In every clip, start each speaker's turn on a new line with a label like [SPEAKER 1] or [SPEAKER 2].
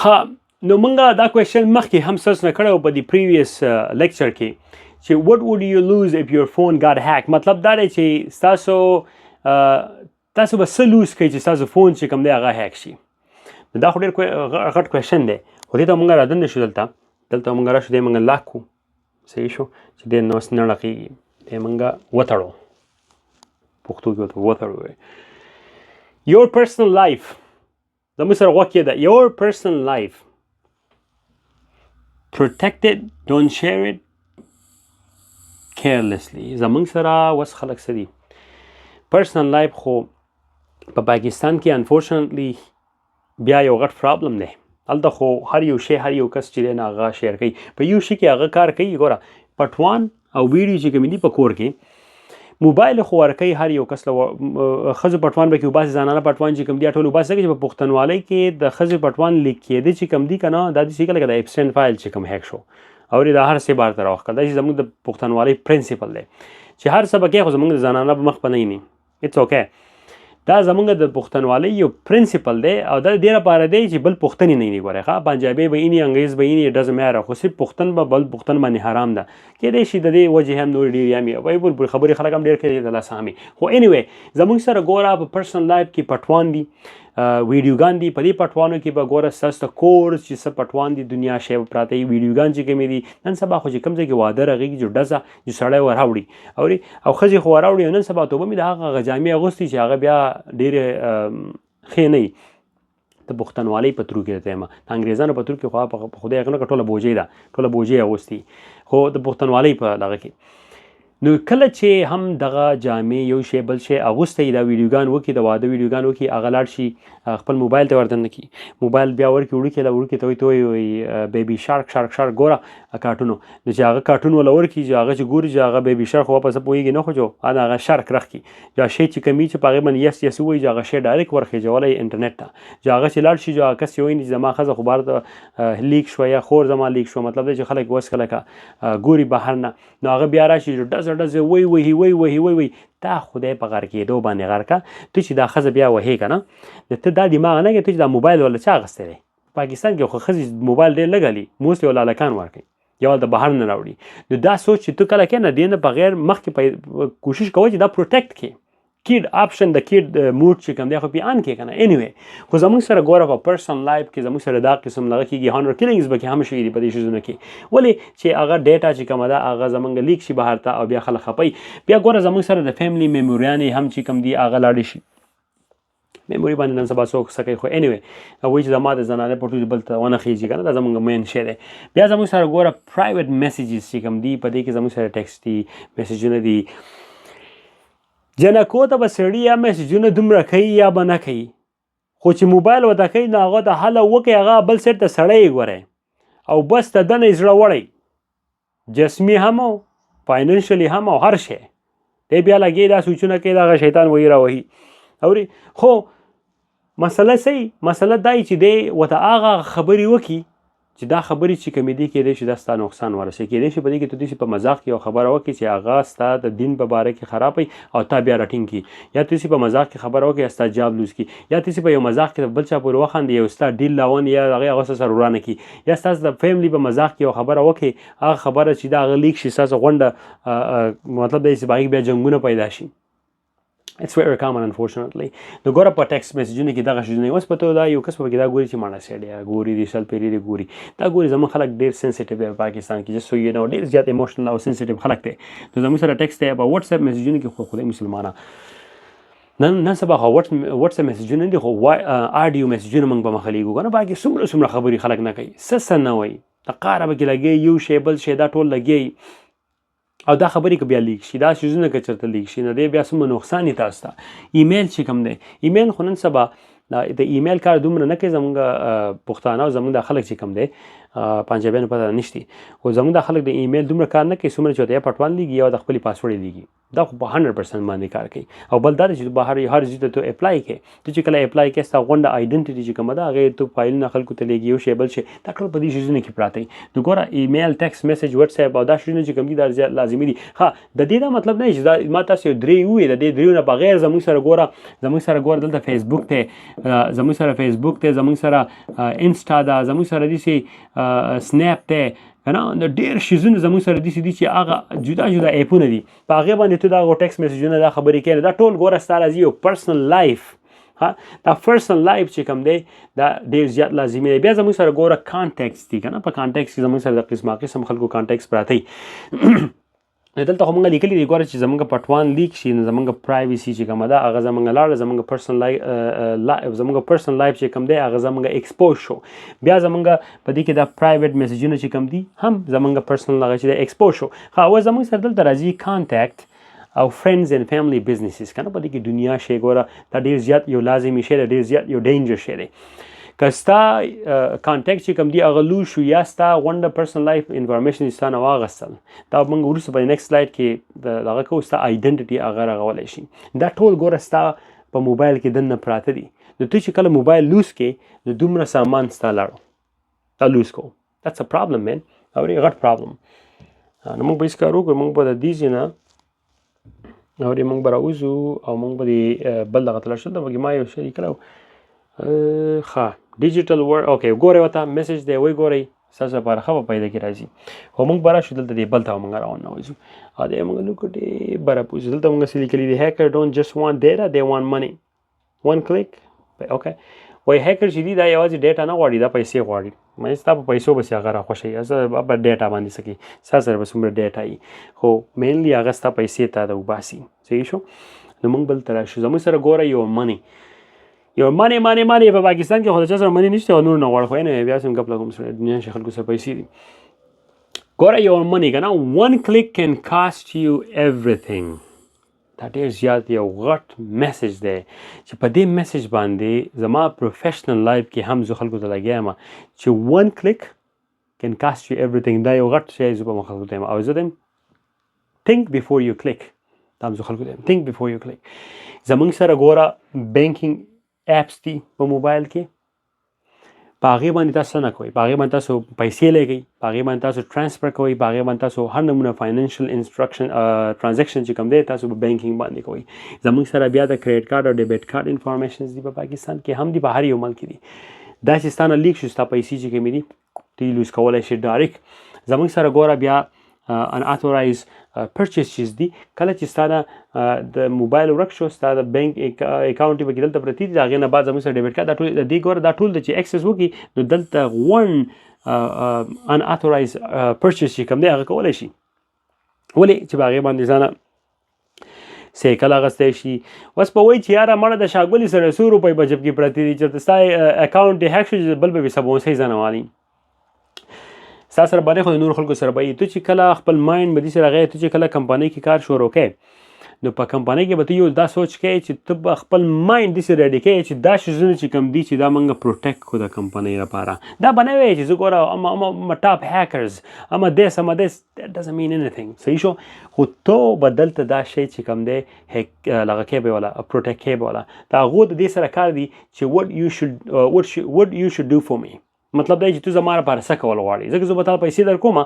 [SPEAKER 1] ها، نو مونږه دا کوېشن مخکې هم سرچ نه کړو په دې پریویس لیکچر کې چې what would you lose if your phone got hacked. مطلب دا دی چې تاسو به څه لوز کوئ چې ستاسو فون چې کوم دی هغه هیک شي. نو دا خو ډېر غټ کوېشن دی، خو دې ته مونږ رادننه شو. دلته مونږ راشو، دی مونږ لاک کړو، صحیح شو چې دی نو اوس نه ړقېږي. دی مونږ وتړو، پښتو کې ورته وتړو. Your personal life، زموږ سره غوږ کېده. Your personal life، protect it, don't share it carelessly. زموږ سره اوس خلک څه دي؟ Personal life خو په پاکستان کې unfortunately بیا یو غټ پرابلم دی. هلته خو هر یو شی، هر یو کس چې دی نه هغه شیر کوي. په یو شي کې هغه کار کوي. ګوره، پټوان او ویډیو چې کوم دي په کور کې، موبایل خو ورکوي هر یو کس له. ښځو پټوان به کې وباسي، زنانه پټوان چې کوم دي ټول وباسي، ځکه چې په پښتونوالۍ کې د ښځې پټوان لیک کېده چې کوم دي که نه، دا داسې لکه د اپسټین فایل چې کوم هیک شو او دا هر څه بار ته راوښکل. دا چې زموږ د پښتونوالۍ پرنسپل دی چې هر څه به کوې، خو زموږ د زنانه په مخ به نه ویني. It's okay. دا زمونږ د پښتونوالۍ یو پرنسپل دی او دا د دې لپاره دی چې بل پښتني نه ویني. ګوره، ښه، پنجابی به ویني، انګریز به ویني، doesn't matter، خو صرف پښتن به بل پښتن باندې حرام ده. کېدای شي د دې وجې هم نور ډېر هم وي، وایي بل خبرې خلک هم ډېر کوي د لاسه هم. خو anyway، زمونږ سره ګوره په پرسنل لایف کې پټوان دي، ویډیوګان دي. په دې پټوانو کې به ګوره ستاسو د کور چې څه پټوان دي، دنیا شی به پراته وي، ویډیوګان چې کومې دي. نن سبا خو چې کوم ځای کې واده رغېږي، چې ډزه چې سړی وراوړي اوري او ښځې خو وراوړي. نن سبا توبه مې د هغه جامې اغوستي چې هغه بیا ډېرې ښې نه وي. د پښتنوالۍ په ترو کې درته وایم، د انګریزانو په ترو کې خو په خدای هغه نه ټوله بوجۍ ده، ټوله بوجۍ اغوستي، خو د پښتنوالۍ په دغه کې نو کله چې هم دغه جامې، یو شی بل شی اغوستی، دا ویډیوګان وکړي، د واده ویډیوګان وکړي، هغه لاړ شي خپل موبایل ته وردننه کړي، موبایل بیا ورکړي وړوکي له وړوکي ته وایي، ته وایي baby shark shark shark ګوره کارټونو. نو چې هغه کارټون وله ورکړي، چې هغه چې ګوري چې هغه بیبي شارک، خو واپس پوهېږي نه، خو چې هغه شارک رخ کړي، چې شی چې کمي چې په هغې باندې یس یس ووایي، چې هغه شی ډایرکټ ورخېژولی انټرنیټ ته، چې هغه چې لاړ شي، چې هغه کس چې وایي چې زما ښځه خو بهر ته لیک شوه یا خور زما لیک شوه، مطلب دی چې خلک اوس کله ګوري بهر نه، نو هغه بیا راشي چې ډزه ډزه وای وهي وای وهي وای وهي. تا خدای په غر کېدو باندې غر کا. ته چې دا ښځه بیا وهې که نه، نو ته دا دماغ نه کوې، ته چې دا موبایل ولا چا اخیستی دی؟ پاکستان کې خو ښځې موبایل ډېر لږ لري، موسټلی ولا هلکان ورکوي یا د بهر نه راوړي. نو دا سوچ چې ته کله کې نه دې نه بغیر مخکې کوشش کوه چې دا پروټیکټ کړې. کیډ آپشن، د کیډ موډ چې کوم دی خو پې آن کې کنه. انیوی، خو زموږ سره ګوره په پرسنل لایف کې زموږ سره دا قسم لغه کیږي. هانر کیلینګز به کې هم شوي دي په دې شیزونو کې، ولې چې هغه ډیټا چې کومه ده هغه زمونږ لیک شي بهر ته او بیا خلک خپي. بیا ګوره زموږ سره د فیملی میموریانې هم چې کوم دي هغه لاړې شي. میموري باندې نن سبا څوک څه کوي؟ خو انیوی، وایي چې زما د زنانې پټو بل ته ونه خېژي که نه، دا زموږ مین شی دی. بیا زموږ سره ګوره پرایویټ میسجز چې کوم دي، په دې کې زموږ سره ټیکسټ دي، میسجونه دي. جنکو ته به سړي یا میسجونه دومره کوي یا به نه کوي، خو چې موبایل ورته کوي نو هغه ته هله وکړي، هغه بل سیټ ته سړی یې ګورئ او بس ته دنه یې زړه وړی، جسمي هم او فاینانشلی هم او هر شی دی. بیا لګې دا سوچونه کوي، دغه شیطان وهي راوهي اوري. خو مسله صحیح، مسله دا چې دی ورته هغه خبرې وکړي چې دا خبرې چې کومې دي، کېدای شي دا ستا نقصان ورسوي. کېدای شي په دې کې ته داسې په مذاق کې یو خبره وکړې چې هغه ستا د دین په باره کې خراب وي او تا بیا راټینګ کړي، یا ته داسې په مذاق کې خبره وکړې یا ستا جاب لوز کړي، یا ته داسې په یو مذاق کې بل چا پورې وخاندې، یو ستا ډیل لاون یا هغې هغه سره ورانه کړي، یا ستاسو د فیملی په مذاق کې یو خبره وکړې، هغه خبره چې دا هغه لیک شي ستاسو غونډه، مطلب دی چې په هغې بیا جنګونه پیدا شي. It's very common, unfortunately. نو ګوره په ټیکسټ میسجونو کې دغه شیزونه اوس په ته دا یو کس په کې دا ګوري چې ماڼه سړی ګوري دي، 20 پیری دی ګوري، دا ګوري. زموږ خلک ډیر سنسیټیو دی پاکستان کې، just so you know، ډیر زیات ایموشنل او سنسیټیو خلک دی. نو زموږ سره ټیکسټ دی په واتس اپ میسجونو کې. خو خدای مسلمانه، نن سبا خو واتس اپ میسجونه دي، خو آډیو میسجونه موږ به مخه لیږو کنه. باقي څومره څومره خبرې خلک نه کوي، څه څه نه وایي، د قاره به کې لګي یو شی بل شی، دا ټول لګي. او دا خبرې که بیا لیک شي، دا شیزونه که چېرته لیک شي، نو دی بیا څومره نقصان یې تاسو ته. ایمیل چې کوم دی، ایمیل خو نن سبا د ایمیل کار دومره نه کوي. زمونږ پښتانه او زمونږ د خلک چې کوم دی، پنجابیانو پته نشتی، خو زمونږ د خلک د ایمیل دومره کار نه کوي څومره چې ورته یا پټوان لیږي یا د خپلې پاسورډ لیږي. دا خو په 100% باندې کار کوي. او بل دا چې بهر هر ځای ته ته اپلای کوې، ته چې کله اپلای کوې، ستا غونډه آیډنټیټي چې کومه ده هغې ته فایلونه خلکو ته لیږي، یو شی بل شی، دا ټول په دې شیزونو کې پراته دي. نو ګوره ایمیل، ټیکسټ میسج، واتس اپ او دا شیزونه چې کوم دي دا زیات لازمي دي. ها، د دې دا مطلب نه چې دا ما تاسو یو درې وویل، د دې دریو نه بغیر زموږ سره ګوره دلته فیسبوک دی، زموږ سره فیسبوک دی، زموږ سره انسټا ده، زموږ سره داسې سنیپ دی که نه، نو ډېر شیزونه زموږ سره داسې دي چې هغه جدا جدا ایپونه دي، په هغې باندې ته د هغو ټیکس میسجونه دا خبرې کوې، دا ټول ګوره ستا راځي یو پرسنل لایف. ها، دا پرسنل لایف چې کوم دی دا ډېر زیات لازمي دی. بیا زموږ سره ګوره کانټیکټس دي که نه، په کانټیکټس کې زموږ سره د قسمه قسم خلکو کانټیکټس پراته وي. نو دلته خو مونږ لیکلي دي ګوره چې زمونږ پټوان لیک شي، نو زمونږ پرایویسي چې کومه ده هغه زمونږ لاړه، زمونږ پرسنل لایف، زمونږ پرسنل لایف چې کوم دی هغه زمونږ ایکسپوز شو. بیا زمونږ په دې کې دا پرایویټ میسجونه چې کوم دي هم زمونږ پرسنل هغه چې دی ایکسپوز شو. ښه، اوس زمونږ سره دلته راځي کانټیکټ او فرندز اینډ فیملی بزنسز که نه، په دې کې دنیا شی ګوره دا ډېر زیات یو لازمي شی دی، ډېر زیات یو ډینجر شی دی. که ستا کانټیکټ چې کوم دی هغه لوز شو یا ستا غونډه پرسنل لایف انفارمیشن ستا نه واغستل، دا موږ وروسته په نیکسټ سلایډ کې دغه کوو، ستا آیډنټیټي هغه رغولی شي. دا ټول ګوره ستا په موبایل کې دننه پراته دي، نو ته چې کله موبایل لوز کې نو دومره سامان ستا لاړو، تا لوز کو. That's a problem man، اورې غټ پرابلم. نو موږ به هېڅ کار وکړو، موږ به د دې ځای نه اورې موږ به راوځو او موږ به دې بل دغه ته لاړ شو. دلته به ما یو شی لیکلی و، ښه ډیجیټل ورلډ، اوکې ګورئ ورته میسج دی، وی ګورئ ستاسو لپاره ښه به پیدا کې راځي. خو موږ به راشو دلته دې بل ته موږ روان نه وځو او دی موږ لوکو ډېر بره پوځو. دلته موږ څه لیکلي دي، هیکر ډونټ جسټ وانټ ډیټا دی وانټ مني، ون کلیک. اوکې وایي هیکر چې دي دا یوازې ډیټا نه غواړي، دا پیسې غواړي. معنی ستا په پیسو پسې هغه راخوښوي، زه په ډیټا باندې څه کوي، ستا سره به څومره ډیټا وي، خو مینلی هغه ستا پیسې ته د وباسي. صحیح شو؟ نو موږ بل ته راشو. زموږ سره ګوره یو مني، یو منی منی منی په پاکستان کې خو د چا سره منی نشته او نور نه غواړي، خو نه بیا څنګه ګپ لګوم سره دنیا چې خلکو سره پیسې دي. ګوره یو منی که نه، one click can cost you everything. دا ډېر زیات یو غټ میسج دی چې په دې میسج باندې زما پروفیشنل لایف کې هم زه خلکو ته لګیا یم چې one click can cost you everything. دا یو غټ شی زه په خلکو ته یم او زه یم think before you click. دا هم زه خلکو ته یم think before you click. زمونږ سره ګوره بانکینګ اپس دي په موبایل کې، په هغې باندې تاسو څه نه کوئ، په هغې باندې تاسو پیسې لېږئ، په هغې باندې تاسو ترانسفر کوئ، په هغې باندې تاسو هر نمونه فاینانشل انسټرکشن ترانزکشن چې کوم دی تاسو په بانکینګ باندې کوئ. زمونږ سره بیا د کریډټ کارت او ډیبټ کارت انفارمیشنز دي په پاکستان کې هم دي، په هر یو ملک کې دي. دا چې ستا نه لیک شو ستا پیسې چې کومې دي ته یې لوز کولی شې ډایرکټ. زمونږ سره ګوره بیا unauthorized purchase چیز دي، کله چې ستا نه د موبایل ورک شو، ستا د بانک اکاونټ پکې دلته پرتې دي، د هغې نه بعد زموږ سره ډیبټ کارت دا ټول د دې ګوره دا ټول د چې اکسس وکړي نو دلته ون unauthorized purchase چې کوم دی هغه کولی شي. ولې چې په هغې باندې ځانه سایکل اخیستی شي. اوس به وایي چې یاره مړه د شاګولي سره څو روپۍ په جیب کې پرتې دي، چېرته ستا اکاونټ دې هک شو چې بل به پې سبونسۍ ځانه والي. ستا سره باندې خو د نورو خلکو سره به یې. ته چې کله خپل مایند به دې سره غی، ته چې کله کمپنۍ کې کار شروع کوې نو په کمپنۍ کې به ته یو دا سوچ کوې چې ته به خپل مایند داسې ریډي کوې چې دا شیزونه چې کوم دي چې دا موږ پروټیکټ کړو د کمپنۍ لپاره. دا به نه وایې چې زه ګوره اما ټاپ هیکرز، اما دیس، اما دیس، that doesn't mean anything. صحیح شو؟ خو ته به دلته دا شی چې کوم دی هیک لغه کې به ولا پروټیکټ کې به ولا. دا هغو د دې سره کار دی چې what you should do for me. مطلب دا چې ته زما لپاره څه کول غواړې، ځکه زه به تا پیسې در کوم،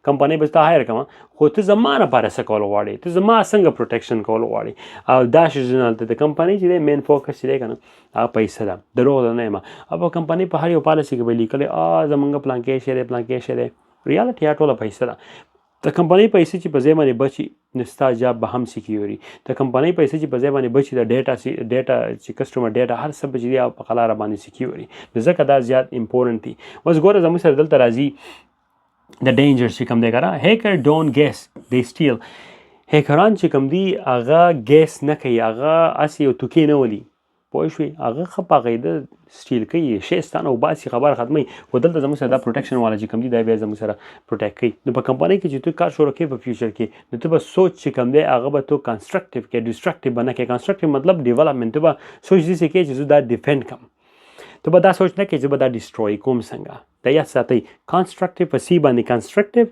[SPEAKER 1] کمپنۍ به تا هایر کړم، خو ته زما لپاره څه کول غواړې، ته زما څنګه پروټیکشن کول غواړې. او دا شیزونه هلته د کمپنۍ چې دی مین فوکس چې دی که نه هغه پیسه ده، دروغ ده نه یم. او په کمپنۍ په هر یو پالیسي کې به یې لیکلی زمونږ پلانکی شی دی، پلانکی شی دی. ریالټي یا ټوله پیسه ده. د کمپنۍ پیسې چې په ځای باندې بچي نو ستا جاب به هم سکیوري. د کمپنۍ پیسې چې په ځای باندې بچي د ډیټا چې کسټمر ډیټا هر څه به چې دی هغه په قلاره باندې سکیوري. نو ځکه دا زیات امپورټنټ دي. اوس ګوره زموږ سره دلته راځي د ډینجر چې کوم دی که نه، هیکر ډونټ ګیس دی سټیل. هیکران چې کوم دي هغه ګیس نه کوي، هغه هسې یو توکې نه ولي، پوه شوې؟ هغه ښه په عقیده سټیل کوي، شی ستا نه وباسي، خبره ختموي. خو دلته زموږ سره دا پروټیکشن والا چې کوم دي دا بیا زموږ سره پروټیکټ کوي. نو په کمپنۍ کې چې ته کار شروع کوې په فیوچر کې نو ته به سوچ چې کوم دی هغه به ته کنسټرکټیو کې، ډیسټرکټیو به نه کوې. کنسټرکټیو مطلب ډیولپمنټ، ته به سوچ داسې کوې چې زه دا ډیفند کړم، ته به دا سوچ نه کوې چې زه به دا ډیسټروی کوم څنګه. دا یاد ساتئ، کنسټرکټیو په سی باندې کنسټرکټیو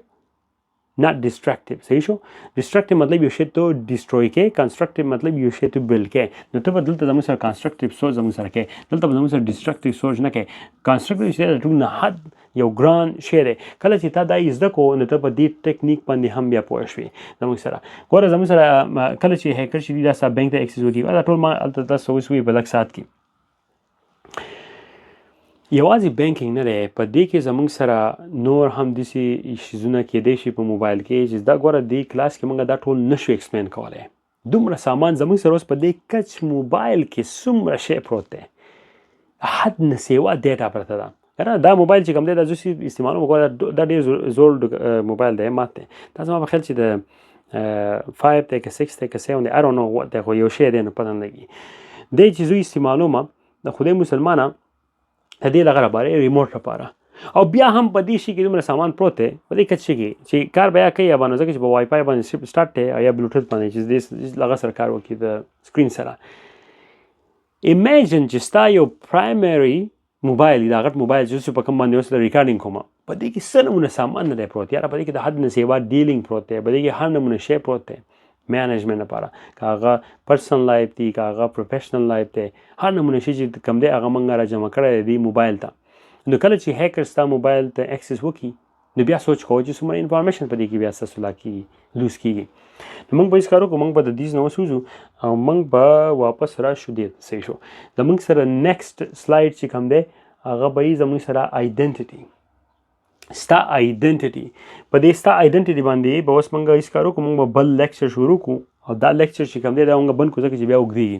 [SPEAKER 1] not destructive. صحیح شو؟ destructive مطلب یو شی ته ډیسټروی کې، کنسټرکټیو مطلب یو شی ته بلډ کې. نو ته به دلته زموږ سره کنسټرکټیو سوچ زموږ سره کې، دلته به زموږ سره ډیسټرکټیو سوچ نه کې. کنسټرکټیو شی د ټولو نه حد یو ګران شی دی. کله چې تا دا یې زده کو نو ته په دې ټکنیک باندې هم بیا پوه شوې. زموږ سره ګوره زموږ سره کله چې هیکر چې دي دا ستا بانک ته اکسس وکړي، دا ټول ما هلته تاسو اوس وایي په لږ ساعت کې. یوازې بانکینګ نه دی، په دې کې زمونږ سره نور هم داسې شیزونه کېدای شي په موبایل کې چې دا ګوره دې کلاس کې مونږ دا ټول نشو explain کولی. دومره سامان زمونږ سره اوس په دې کچ موبایل کې څومره شی پروت دی، حد نه سیوا data پرته ده. کنه دا موبایل چې کوم دی، دا زه استعمالوم، ګوره دا ډېر زوړ موبایل دی، مات دی. دا زما په خیال چې د 5 دی که 6 دی که 7 دی، I don't know what دی، خو یو شی دی، نو پته نه لګي دی چې زه استعمالوم. د خدای مسلمانه، د دې لغه لپاره، ریموټ لپاره، او بیا هم په دې شي کې دومره سامان پروت دی په دې کچ شي کې چې کار بیا کوي باندې، ځکه چې په وای فای باندې سټارټ دی او یا بلوټوت باندې چې دې لغه سره کار وکړي د screen سره. Imagine چې ستا یو primary موبایل، دا غټ موبایل چې په کوم باندې اوس recording کوم، په دې کې څه نمونه سامان نه دی پروت یاره. په دې کې د حد نه سیوا dealing پروت دی، په دې کې هر نمونه شی پروت دی management لپاره، که هغه personal life دی، که هغه professional life دی، هر نمونه شی چې کوم دی هغه مونږ را جمع کړی دی موبایل ته. نو کله چې هیکر ستا موبایل ته access وکړي، نو بیا سوچ کوه چې څومره information په دې کې بیا ستاسو لا کېږي، lose کېږي. نو موږ به هیڅ کار وکړو، موږ به د دې نه وسوځو او موږ به واپس راشو دې ته. صحیح شو. زموږ سره next slide چې کوم دی هغه به یې زموږ سره identity، ستا identity. په دې ستا identity باندې به اوس موږ هیڅ کار وکړو، موږ به بل lecture شروع کړو او دا lecture چې کوم دی دا موږ بند کړو، ځکه چې بیا اوږدېږي.